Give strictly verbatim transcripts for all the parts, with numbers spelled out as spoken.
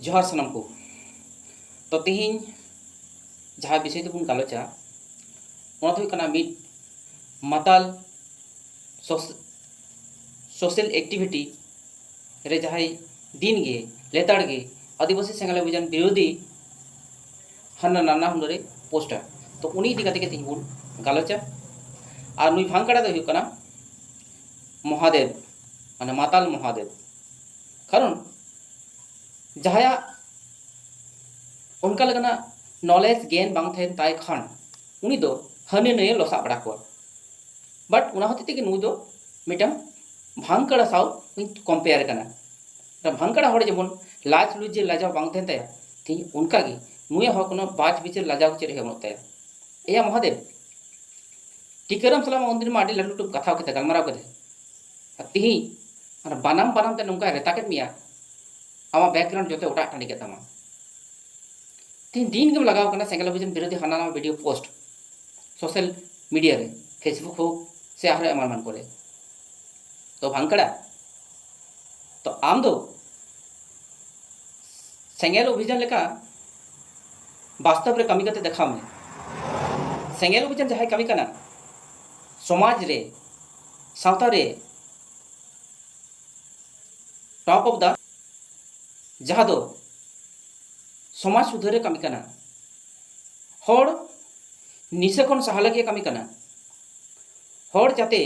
ᱡᱚᱦᱟᱨ ᱥᱟᱱᱟᱢ ᱠᱚ᱾ ᱛᱚ, ᱛᱮᱦᱮᱧ ᱡᱟᱦᱟᱸ ᱵᱤᱥᱚᱭ ᱛᱮᱵᱚᱱ ᱜᱟᱞᱚᱪᱟ, ᱚᱱᱟ ᱫᱚ ᱦᱩᱭᱩᱜ ᱠᱟᱱᱟ ᱢᱤᱫ ᱢᱟᱛᱟᱞ ᱥᱳᱥ-, social activity ᱨᱮ ᱡᱟᱦᱟᱸᱭ ᱫᱤᱱ ᱜᱮ ᱞᱮᱛᱟᱲ ᱜᱮ ᱟᱹᱫᱤᱵᱟᱹᱥᱤ ᱥᱮᱸᱜᱮᱞ ᱚᱵᱷᱤᱡᱟᱱ ᱵᱤᱨᱳᱫᱷᱤ ᱦᱟᱱᱟ ᱱᱟᱱᱟ ᱦᱩᱱᱟᱹᱨᱮ ᱯᱳᱥᱴᱟ᱾ ᱛᱚ, ᱩᱱᱤ ᱤᱫᱤ ᱠᱟᱛᱮ ᱜᱮ ᱛᱮᱦᱮᱧ ᱵᱚᱱ ᱜᱟᱞᱚᱪᱟ᱾ ᱟᱨ ᱱᱩᱭ ᱵᱷᱟᱝᱠᱟᱲᱟ ᱫᱚ ᱦᱩᱭᱩᱜ ᱠᱟᱱᱟ ᱢᱚᱦᱟᱫᱮᱵ, ᱢᱟᱱᱮ ᱢᱟᱛᱟᱞ ᱢᱚᱦᱟᱫᱮᱵ᱾ ᱠᱟᱨᱚᱱ ᱡᱟᱦᱟᱸᱭᱟᱜ ᱚᱱᱠᱟ ᱞᱮᱠᱟᱱᱟᱜ knowledge, ᱜᱮᱭᱟᱱ ᱵᱟᱝ ᱛᱟᱦᱮᱱ ᱛᱟᱭ ᱠᱷᱟᱱ, ᱩᱱᱤ ᱫᱚ ᱦᱟᱹᱱᱤ ᱱᱟᱹᱭᱮ ᱞᱚᱥᱟᱜ ᱵᱟᱲᱟ ᱠᱚᱣᱟ᱾ But ᱚᱱᱟ ᱦᱚᱛᱮᱡ ᱛᱮᱜᱮ ᱱᱩᱭ ᱫᱚ ᱢᱤᱫᱴᱟᱝ ᱵᱷᱟᱝᱠᱟᱲᱟ ᱥᱟᱶ ᱤᱧ compare ᱠᱟᱱᱟ᱾ ᱢᱤᱫᱴᱟᱝ ᱵᱷᱟᱝᱠᱟᱲᱟ ᱦᱚᱲ ᱡᱮᱢᱚᱱ ᱞᱟᱡ ᱞᱩᱡᱽ ᱞᱟᱡᱟᱣ ᱵᱟᱝ ᱛᱟᱦᱮᱱ ᱛᱟᱭᱟ, ᱴᱷᱤᱠ ᱚᱱᱠᱟᱜᱮ ᱱᱩᱭᱟᱜ ᱦᱚᱸ ᱠᱳᱱᱳ ᱵᱟᱡᱽ ᱵᱤᱪᱟᱹᱨ ᱞᱟᱡᱟᱣ ᱪᱮᱫ ᱦᱚᱸ ᱵᱟᱹᱱᱩᱜ ᱛᱟᱭᱟ᱾ ᱮᱭᱟ ᱢᱚᱦᱟᱫᱮᱵ, ᱴᱤᱠᱟᱹᱨᱟᱢ ᱥᱟᱞᱟᱜ ᱢᱟ ᱩᱱᱫᱤᱱ ᱢᱟ ᱟᱹᱰᱤ ᱞᱟᱹᱴᱩ ᱞᱟᱹᱴᱩ ᱠᱟᱛᱷᱟ ᱠᱟᱛᱮ ᱜᱟᱞᱢᱟᱨᱟᱣ ᱠᱮᱫᱟ, ᱟᱨ ᱛᱤᱦᱤᱧ ᱚᱱᱟ ᱵᱟᱱᱟᱢ ᱵᱟᱱᱟᱢ ᱛᱮ ᱱᱚᱝᱠᱟᱭ ᱨᱮᱛᱟ ᱠᱮᱫ ᱢᱮᱭᱟ, ᱟᱢᱟᱜ background ᱡᱚᱛᱚ ᱚᱴᱟᱜ ᱴᱟᱺᱰᱤ ᱠᱮᱫ ᱛᱟᱢᱟ᱾ ᱛᱤᱦᱤᱧ ᱫᱤᱱ ᱜᱮᱢ ᱞᱟᱜᱟᱣ ᱠᱟᱱᱟ ᱥᱮᱸᱜᱮᱞ ᱚᱵᱷᱤᱡᱟᱱ ᱵᱤᱨᱳᱫᱷᱤ ᱦᱟᱱᱟ ᱱᱟᱣᱟ video post social media ᱨᱮ, Facebook ᱦᱳᱠ ᱥᱮ ᱟᱨᱦᱚᱸ ᱮᱢᱟᱱ ᱮᱢᱟᱱ ᱠᱚᱨᱮ᱾ ᱛᱚ ᱵᱷᱟᱝᱠᱟᱲᱟ, ᱛᱚ ᱟᱢ ᱫᱚ ᱥᱮᱸᱜᱮᱞ ᱚᱵᱷᱤᱡᱟᱱ ᱞᱮᱠᱟ ᱵᱟᱥᱛᱚᱵ ᱨᱮ ᱠᱟᱹᱢᱤ ᱠᱟᱛᱮ ᱫᱮᱠᱷᱟᱣ ᱢᱮ᱾ ᱥᱮᱸᱜᱮᱞ ᱚᱵᱷᱤᱡᱟᱱ ᱡᱟᱦᱟᱸᱭ ᱠᱟᱹᱢᱤ ᱠᱟᱱᱟ, ᱥᱚᱢᱟᱡᱽ ᱨᱮ, ᱥᱟᱶᱛᱟ ᱨᱮ top of the, ᱡᱟᱦᱟᱸ ᱫᱚ ᱥᱚᱢᱟᱡᱽ ᱥᱩᱫᱷᱟᱹᱨ ᱨᱮ ᱠᱟᱹᱢᱤ ᱠᱟᱱᱟ, ᱦᱚᱲ ᱱᱤᱥᱟᱹ ᱠᱷᱚᱱ ᱥᱟᱦᱟ ᱞᱟᱹᱜᱤᱫ ᱮ ᱠᱟᱹᱢᱤ ᱠᱟᱱᱟ, ᱦᱚᱲ ᱡᱟᱛᱮ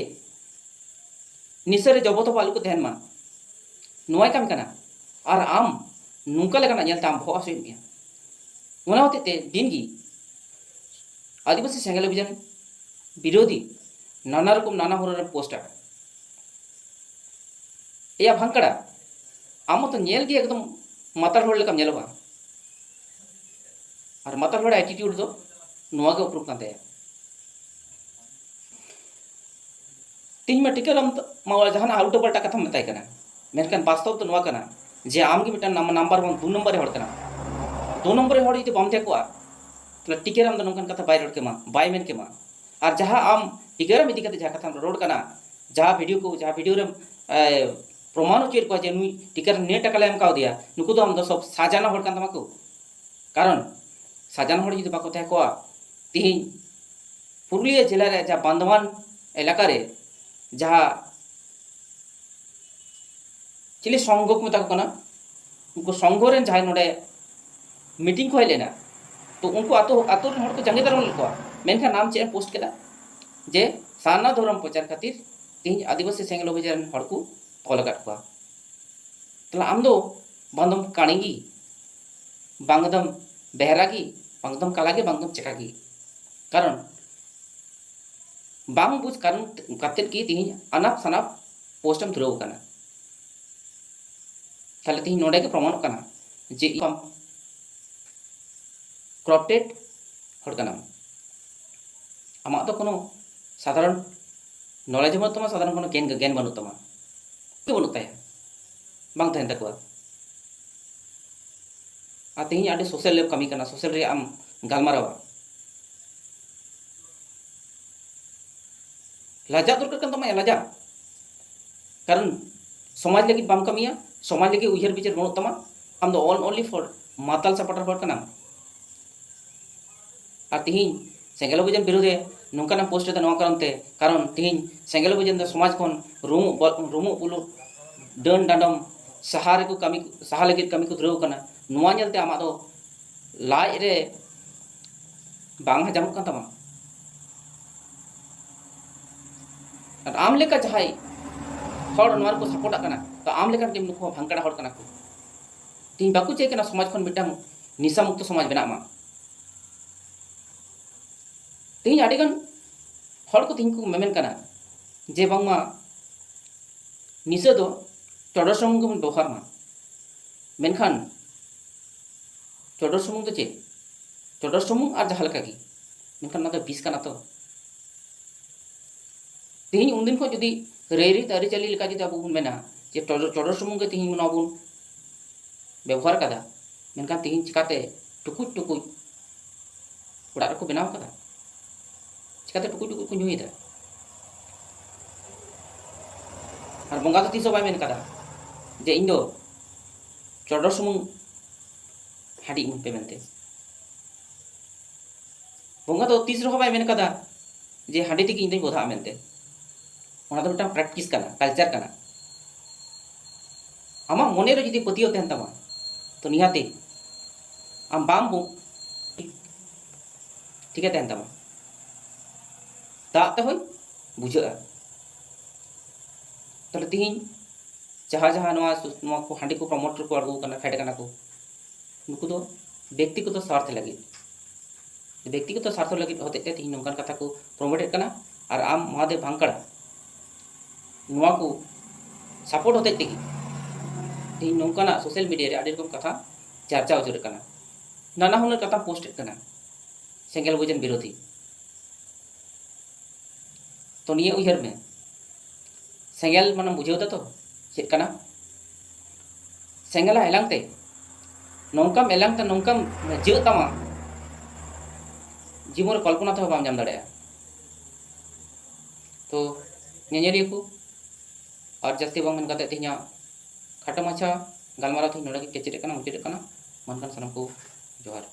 ᱱᱤᱥᱟᱹ ᱨᱮ ᱡᱚᱵᱚ ᱛᱚᱵᱚ ᱟᱞᱚ ᱠᱚ ᱛᱟᱦᱮᱱ ᱢᱟ, ᱱᱚᱣᱟᱭ ᱠᱟᱹᱢᱤ ᱠᱟᱱᱟ᱾ ᱟᱨ ᱟᱢ ᱱᱚᱝᱠᱟ ᱞᱮᱠᱟᱱᱟᱜ ᱧᱮᱞᱛᱮ ᱟᱢ ᱵᱚᱦᱚᱜ ᱦᱟᱹᱥᱩᱭᱮᱫ ᱢᱮᱭᱟ᱾ ᱚᱱᱟ ᱦᱚᱛᱮᱡ ᱛᱮ ᱫᱤᱱ ᱜᱮ ᱟᱹᱫᱤᱵᱟᱹᱥᱤ ᱥᱮᱸᱜᱮᱞ ᱚᱵᱷᱤᱡᱟᱱ ᱵᱤᱨᱳᱫᱷᱤ ᱱᱟᱱᱟ ᱨᱚᱠᱚᱢ ᱱᱟᱱᱟ ᱦᱩᱱᱟᱹᱨ ᱮᱢ ᱯᱳᱥᱴᱟ᱾ ᱮᱭᱟ ᱵᱷᱟᱝᱠᱟᱲᱟ, ᱟᱢ ᱢᱟᱛᱚ ᱧᱮᱞ ᱜᱮ ᱮᱠᱫᱚᱢ ᱢᱟᱛᱟᱞ ᱦᱚᱲ ᱞᱮᱠᱟᱢ ᱧᱮᱞᱚᱜᱼᱟ᱾ ᱟᱨ ᱢᱟᱛᱟᱞ ᱦᱚᱲᱟᱜ attitude ᱫᱚ ᱱᱚᱣᱟ ᱜᱮ ᱩᱯᱨᱩᱢ ᱠᱟᱱ ᱛᱟᱭᱟ᱾ ᱛᱮᱦᱮᱧ ᱢᱟ ᱴᱤᱠᱟᱹᱨᱟᱢ ᱢᱟ ᱡᱟᱦᱟᱱᱟᱜ ᱩᱞᱴᱟᱹ ᱯᱟᱞᱴᱟ ᱠᱟᱛᱷᱟᱢ ᱢᱮᱛᱟᱭ ᱠᱟᱱᱟ, ᱢᱮᱱᱠᱷᱟᱱ ᱵᱟᱥᱛᱚᱵ ᱫᱚ ᱱᱚᱣᱟ ᱠᱟᱱᱟ ᱡᱮ ᱟᱢ ᱜᱮ ᱢᱤᱫᱴᱟᱝ ᱱᱟᱢ-, number one, ᱫᱩ ᱱᱚᱢᱵᱚᱨ ᱨᱮ ᱦᱚᱲ ᱠᱟᱱᱟᱢ᱾ ᱫᱩ ᱱᱚᱢᱵᱚᱨ ᱨᱮ ᱦᱚᱲ ᱡᱩᱫᱤ ᱵᱟᱢ ᱛᱟᱦᱮᱸ ᱠᱚᱜᱼᱟ, ᱛᱟᱦᱞᱮ ᱴᱤᱠᱟᱹᱨᱟᱢ ᱫᱚ ᱱᱚᱝᱠᱟᱱ ᱠᱟᱛᱷᱟ ᱵᱟᱭ ᱨᱚᱲ ᱠᱮᱢᱟ, ᱵᱟᱭ ᱢᱮᱱ ᱠᱮᱢᱟ᱾ ᱟᱨ ᱡᱟᱦᱟᱸ ᱟᱢ ᱴᱤᱠᱟᱹᱨᱟᱢ ᱤᱫᱤ ᱠᱟᱛᱮ ᱡᱟᱦᱟᱸ ᱠᱟᱛᱷᱟᱢ ᱨᱚᱲ ᱠᱟᱱᱟ, ᱡᱟᱦᱟᱸ video ᱠᱚ, ᱡᱟᱦᱟᱸ video ᱨᱮᱢ, ᱮ, ᱯᱨᱚᱢᱟᱱ ᱦᱚᱪᱚᱭᱮᱫ ᱠᱚᱣᱟ ᱡᱮ ᱱᱩᱭ ᱴᱤᱠᱟᱹ ᱨᱮ ᱱᱤᱭᱟᱹ ᱴᱟᱠᱟ ᱞᱮ ᱮᱢ ᱠᱟᱣᱫᱮᱭᱟ, ᱱᱩᱠᱩ ᱫᱚ ᱟᱢ ᱫᱚ ᱥᱚᱵ ᱥᱟᱡᱟᱱᱟ ᱦᱚᱲ ᱠᱟᱱ ᱛᱟᱢᱟ ᱠᱚ᱾ ᱠᱟᱨᱚᱱ ᱥᱟᱡᱟᱱᱟ ᱦᱚᱲ ᱡᱩᱫᱤ ᱵᱟᱠᱚ ᱛᱟᱦᱮᱸ ᱠᱚᱜᱼᱟ, ᱛᱤᱦᱤᱧ ᱯᱩᱨᱩᱞᱤᱭᱟᱹ ᱡᱮᱞᱟ ᱨᱮ ᱡᱟᱦᱟᱸ ᱵᱟᱱᱫᱷᱣᱟᱱ ᱮᱞᱟᱠᱟ ᱨᱮ ᱡᱟᱦᱟᱸ ᱪᱤᱞᱤ ᱥᱚᱝᱜᱷᱚ ᱠᱚ ᱢᱮᱛᱟ ᱠᱚ ᱠᱟᱱᱟ, ᱩᱱᱠᱩ ᱥᱚᱝᱜᱷᱚ ᱨᱮᱱ ᱡᱟᱦᱟᱸᱭ ᱱᱚᱰᱮ ᱢᱤᱴᱤᱝ ᱠᱚ ᱦᱮᱡ ᱞᱮᱱᱟ, ᱛᱚ ᱩᱱᱠᱩ ᱟᱛᱳ, ᱟᱛᱳ ᱨᱮᱱ ᱦᱚᱲ ᱠᱚ ᱡᱟᱸᱜᱮ ᱫᱟᱨᱟᱢ ᱞᱮᱫ ᱠᱚᱣᱟ, ᱢᱮᱱᱠᱷᱟᱱ ᱟᱢ ᱪᱮᱫ ᱮᱢ ᱯᱳᱥᱴ ᱠᱮᱫᱟ ᱡᱮ ᱥᱟᱨᱱᱟ ᱫᱷᱚᱨᱚᱢ ᱯᱨᱚᱪᱟᱨ ᱠᱷᱟᱹᱛᱤᱨ ᱛᱤᱦᱤᱧ ᱟᱹᱫᱤᱵᱟᱹᱥᱤ ᱥᱮᱸᱜᱮᱞ ᱚᱵᱷᱤᱡᱟᱱ ᱨᱮᱱ ᱦᱚᱲ ᱠᱚ ᱛᱚᱞ ᱟᱠᱟᱫ ᱠᱚᱣᱟ᱾ ᱛᱟᱦᱞᱮ ᱟᱢ ᱫᱚ ᱵᱟᱝ ᱫᱚᱢ ᱠᱟᱹᱬᱤ ᱜᱮ, ᱵᱟᱝ ᱫᱚᱢ ᱵᱮᱦᱨᱟ ᱜᱮ, ᱵᱟᱝ ᱫᱚᱢ ᱠᱟᱞᱟ ᱜᱮ, ᱵᱟᱝ ᱫᱚᱢ ᱪᱮᱠᱟ ᱜᱮ? ᱠᱟᱨᱚᱱ ᱵᱟᱝ ᱵᱩᱡᱽ ᱠᱟᱨᱚᱱ ᱠᱟᱛᱮᱫ ᱜᱮ ᱛᱤᱦᱤᱧ ᱟᱱᱟᱯ ᱥᱟᱱᱟᱯ ᱯᱳᱥᱴ ᱮᱢ ᱫᱷᱩᱨᱟᱹᱣ ᱟᱠᱟᱱᱟ᱾ ᱛᱟᱦᱞᱮ ᱛᱤᱦᱤᱧ ᱱᱚᱰᱮ ᱜᱮ ᱯᱨᱚᱢᱟᱱᱚᱜ ᱠᱟᱱᱟ ᱡᱮ ᱤᱧ ᱠᱚᱨᱟᱯᱴᱮᱰ ᱦᱚᱲ ᱠᱟᱱᱟᱢ᱾ ᱟᱢᱟᱜ ᱫᱚ ᱠᱳᱱᱳ ᱥᱟᱫᱷᱟᱨᱚᱱ ᱱᱚᱞᱮᱡᱽ ᱦᱚᱸ ᱵᱟᱹᱱᱩᱜ ᱛᱟᱢᱟ, ᱥᱟᱫᱷᱟᱨᱚᱱ ᱠᱳᱱᱳ ᱜᱮᱱ, ᱜᱮᱱ ᱵᱟᱹᱱᱩᱜ ᱛᱟᱢᱟ, ᱪᱮᱫ ᱵᱟᱹᱱᱩᱜ ᱛᱟᱭᱟ, ᱵᱟᱝ ᱛᱟᱦᱮᱱ ᱛᱟᱠᱚᱣᱟ᱾ ᱟᱨ ᱛᱮᱦᱮᱧ ᱟᱹᱰᱤ ᱥᱳᱥᱟᱞ ᱨᱮ ᱠᱟᱹᱢᱤ ᱠᱟᱱᱟ, ᱥᱳᱥᱟᱞ ᱨᱮᱭᱟᱜ ᱟᱢ ᱜᱟᱞᱢᱟᱨᱟᱣᱟ᱾ ᱞᱟᱡᱟᱜ ᱫᱚᱨᱠᱟᱨ ᱠᱟᱱ ᱛᱟᱢᱟ ᱭᱟ, ᱞᱟᱡᱟᱜ᱾ ᱠᱟᱨᱚᱱ ᱥᱚᱢᱟᱡᱽ ᱞᱟᱹᱜᱤᱫ ᱵᱟᱢ ᱠᱟᱹᱢᱤᱭᱟ, ᱥᱚᱢᱟᱡᱽ ᱞᱟᱹᱜᱤᱫ ᱩᱭᱦᱟᱹᱨ ᱵᱤᱪᱟᱹᱨ ᱵᱟᱹᱱᱩᱜ ᱛᱟᱢᱟ᱾ ᱟᱢ ᱫᱚ all only for ᱢᱟᱛᱟᱞ ᱥᱟᱯᱚᱴᱟᱨ ᱦᱚᱲ ᱠᱟᱱᱟᱢ᱾ ᱟᱨ ᱛᱤᱦᱤᱧ ᱥᱮᱸᱜᱮᱞ ᱚᱵᱷᱤᱡᱟᱱ ᱵᱤᱨᱩᱫᱷ ᱨᱮ ᱱᱚᱝᱠᱟᱱᱟᱜ ᱯᱳᱥᱴ ᱮᱫᱟ ᱱᱚᱣᱟ ᱠᱟᱨᱚᱱ ᱛᱮ, ᱠᱟᱨᱚᱱ ᱛᱤᱦᱤᱧ ᱥᱮᱸᱜᱮᱞ ᱚᱵᱷᱤᱡᱟᱱ ᱫᱚ ᱥᱚᱢᱟᱡᱽ ᱠᱷᱚᱱ ᱨᱩᱢᱩᱜ ᱵᱚ-, ᱨᱩᱢᱩᱜ ᱯᱩᱞᱩᱜ ᱰᱟᱹᱱ ᱰᱟᱸᱰᱚᱢ ᱥᱟᱦᱟ ᱨᱮᱠᱚ ᱠᱟᱹᱢᱤ, ᱥᱟᱦᱟ ᱞᱟᱹᱜᱤᱫ ᱠᱟᱹᱢᱤ ᱠᱚ ᱫᱷᱩᱨᱟᱹᱣ ᱠᱟᱱᱟ᱾ ᱱᱚᱣᱟ ᱧᱮᱞᱛᱮ ᱟᱢᱟᱜ ᱫᱚ ᱞᱟᱡ ᱨᱮ ᱵᱟᱝ ᱦᱟᱡᱟᱢᱚᱜ ᱠᱟᱱ ᱛᱟᱢᱟ? ᱟᱨ ᱟᱢ ᱞᱮᱠᱟ ᱡᱟᱦᱟᱸᱭ ᱦᱚᱲ ᱱᱚᱣᱟ ᱨᱮᱠᱚ ᱥᱟᱯᱳᱨᱴᱟᱜ ᱠᱟᱱᱟ, ᱛᱚ ᱟᱢ ᱞᱮᱠᱟᱱ ᱜᱮ ᱱᱩᱠᱩ ᱦᱚᱸ ᱵᱷᱟᱝᱠᱟᱲᱟ ᱦᱚᱲ ᱠᱟᱱᱟ ᱠᱚ᱾ ᱛᱤᱦᱤᱧ ᱵᱟᱠᱚ ᱪᱟᱹᱭ ᱠᱟᱱᱟ ᱥᱚᱢᱟᱡᱽ ᱠᱷᱚᱱ ᱢᱤᱫᱴᱟᱝ ᱱᱤᱥᱟ ᱢᱩᱠᱛᱚ ᱥᱚᱢᱟᱡᱽ ᱵᱮᱱᱟᱜ ᱢᱟ᱾ ᱛᱤᱦᱤᱧ ᱟᱹᱰᱤᱜᱟᱱ ᱦᱚᱲ ᱠᱚ ᱛᱤᱦᱤᱧ ᱠᱚ ᱢᱮᱢᱮᱱ ᱠᱟᱱᱟ ᱡᱮ ᱵᱟᱝᱢᱟ ᱱᱤᱥᱟᱹ ᱫᱚ ᱪᱚᱰᱚᱨ ᱥᱩᱢᱩᱝ ᱜᱮᱵᱚᱱ ᱵᱮᱵᱚᱦᱟᱨ ᱢᱟ, ᱢᱮᱱᱠᱷᱟᱱ ᱪᱚᱰᱚᱨ ᱥᱩᱢᱩᱝ ᱫᱚ ᱪᱮᱫ? ᱪᱚᱰᱚᱨ ᱥᱩᱢᱩᱝ ᱟᱨ ᱡᱟᱦᱟᱸ ᱞᱮᱠᱟ ᱜᱮ, ᱢᱮᱱᱠᱷᱟᱱ ᱚᱱᱟ ᱫᱚ ᱵᱤᱥ ᱠᱟᱱᱟ ᱛᱚ᱾ ᱛᱮᱦᱮᱧ ᱩᱱᱫᱤᱱ ᱠᱷᱚᱱ ᱡᱩᱫᱤ ᱨᱟᱹᱭᱨᱤᱛ ᱟᱹᱨᱤᱪᱟᱹᱞᱤ ᱞᱮᱠᱟ ᱡᱩᱫᱤ ᱟᱵᱚ ᱵᱚᱱ ᱢᱮᱱᱟ ᱡᱮ ᱪᱚᱰᱚᱨ, ᱪᱚᱰᱚᱨ ᱥᱩᱢᱩᱝ ᱜᱮ ᱛᱮᱦᱮᱧ ᱱᱚᱣᱟ ᱵᱚᱱ ᱵᱮᱵᱚᱦᱟᱨ ᱠᱟᱫᱟ, ᱢᱮᱱᱠᱷᱟᱱ ᱛᱮᱦᱮᱧ ᱪᱤᱠᱟᱛᱮ ᱴᱩᱠᱩᱡ ᱴᱩᱠᱩᱡ ᱚᱲᱟᱜ ᱨᱮᱠᱚ ᱵᱮᱱᱟᱣ ᱠᱟᱫᱟ? ᱪᱤᱠᱟᱛᱮ ᱴᱩᱠᱩᱡ ᱴᱩᱠᱩᱡ ᱠᱚ ᱧᱩᱭᱮᱫᱟ? ᱟᱨ ᱵᱚᱸᱜᱟ ᱫᱚ ᱛᱤᱥ ᱦᱚᱸ ᱵᱟᱭ ᱢᱮᱱ ᱠᱟᱫᱟ ᱡᱮ ᱤᱧ ᱫᱚ ᱪᱚᱰᱚᱨ ᱥᱩᱢᱩᱝ ᱦᱟᱺᱰᱤ ᱤᱢᱟᱹᱧ ᱯᱮ ᱢᱮᱱᱛᱮ᱾ ᱵᱚᱸᱜᱟ ᱫᱚ ᱛᱤᱥ ᱨᱮᱦᱚᱸ ᱵᱟᱭ ᱢᱮᱱ ᱠᱟᱫᱟ ᱡᱮ ᱦᱟᱺᱰᱤ ᱛᱮᱜᱮ ᱤᱧ ᱫᱚᱧ ᱵᱚᱫᱷᱟᱜᱼᱟ ᱢᱮᱱᱛᱮ᱾ ᱚᱱᱟ ᱫᱚ ᱢᱤᱫᱴᱟᱝ practice ᱠᱟᱱᱟ, culture ᱠᱟᱱᱟ᱾ ᱟᱢᱟᱜ ᱢᱚᱱᱮ ᱨᱮ ᱡᱩᱫᱤ ᱯᱟᱹᱛᱭᱟᱹᱣ ᱛᱟᱦᱮᱱ ᱛᱟᱢᱟ, ᱛᱚ ᱱᱤᱦᱟᱹᱛᱤ ᱟᱢ ᱵᱟᱢ ᱵᱚ-, ᱴᱷᱤᱠ ᱜᱮ ᱛᱟᱦᱮᱱ ᱛᱟᱢᱟ᱾ ᱫᱟᱜ ᱛᱮᱦᱚᱸᱭ ᱵᱩᱡᱷᱟᱹᱜᱼᱟ᱾ ᱛᱟᱦᱞᱮ ᱛᱤᱦᱤᱧ ᱡᱟᱦᱟᱸ ᱡᱟᱦᱟᱸ ᱱᱚᱣᱟ ᱥᱩ-, ᱱᱚᱣᱟ ᱠᱚ ᱦᱟᱺᱰᱤ ᱠᱚ promote ᱨᱮᱠᱚ ᱟᱬᱜᱚ ᱠᱟᱱᱟ, ᱯᱷᱮᱰ ᱠᱟᱱᱟ ᱠᱚ, ᱱᱩᱠᱩ ᱫᱚ ᱵᱮᱠᱛᱤᱜᱚᱛᱚ ᱥᱟᱨᱛᱷ ᱞᱟᱹᱜᱤᱫ, ᱵᱮᱠᱛᱤᱜᱚᱛᱚ ᱥᱟᱨᱛᱷ ᱞᱟᱹᱜᱤᱫ ᱦᱚᱛᱮᱡ ᱛᱮ ᱛᱤᱦᱤᱧ ᱱᱚᱝᱠᱟᱱ ᱠᱟᱛᱷᱟ ᱠᱚ promote ᱮᱫ ᱠᱟᱱᱟ᱾ ᱟᱨ ᱟᱢ ᱢᱚᱦᱟᱫᱮᱵ ᱵᱷᱟᱝᱠᱟᱲᱟ ᱱᱚᱣᱟ ᱠᱚ support ᱦᱚᱛᱮᱡ ᱛᱮᱜᱮ ᱛᱤᱦᱤᱧ ᱱᱚᱝᱠᱟᱱᱟᱜ social media ᱨᱮ ᱟᱹᱰᱤ ᱨᱚᱠᱚᱢ ᱠᱟᱛᱷᱟ ᱪᱟᱨᱪᱟ ᱩᱪᱟᱹᱲᱚᱜ ᱠᱟᱱᱟ, ᱱᱟᱱᱟ ᱦᱩᱱᱟᱹᱨ ᱠᱟᱛᱷᱟᱢ post ᱮᱫ ᱠᱟᱱᱟ ᱥᱮᱸᱜᱮᱞ ᱵᱷᱳᱡᱚᱱ ᱵᱤᱨᱳᱫᱷᱤ᱾ ᱛᱚ ᱱᱤᱭᱟᱹ ᱩᱭᱦᱟᱹᱨ ᱢᱮ, ᱥᱮᱸᱜᱮᱞ ᱢᱟᱱᱮᱢ ᱵᱩᱡᱷᱟᱹᱣ ᱫᱟᱛᱚ ᱪᱮᱫ ᱠᱟᱱᱟ? ᱥᱮᱸᱜᱮᱞᱟᱜ ᱮᱞᱟᱝ ᱛᱮ ᱱᱚᱝᱠᱟᱢ ᱮᱞᱟᱝ ᱛᱮ ᱱᱚᱝᱠᱟᱢ ᱡᱟᱹᱜ ᱛᱟᱢᱟ, ᱡᱤᱵᱚᱱ ᱨᱮ ᱠᱚᱞᱯᱚᱱᱟ ᱛᱮᱦᱚᱸ ᱵᱟᱢ ᱧᱟᱢ ᱫᱟᱲᱮᱭᱟᱜᱼᱟ᱾ ᱛᱚ ᱧᱮᱧᱮᱞᱤᱭᱟᱹ ᱠᱚ, ᱟᱨ ᱡᱟᱹᱥᱛᱤ ᱵᱟᱝ ᱢᱮᱱ ᱠᱟᱛᱮ ᱛᱮᱦᱮᱧᱟᱜ ᱠᱷᱟᱴᱚ ᱢᱟᱪᱷᱟ ᱜᱟᱞᱢᱟᱨᱟᱣ ᱛᱮᱦᱮᱧ ᱱᱚᱰᱮ ᱜᱮ ᱠᱮᱪᱮᱫ ᱠᱟᱱᱟ, ᱢᱩᱪᱟᱹᱫ ᱠᱟᱱᱟ᱾ ᱢᱟ ᱮᱱᱠᱷᱟᱱ ᱥᱟᱱᱟᱢ ᱠᱚ ᱡᱚᱦᱟᱨ᱾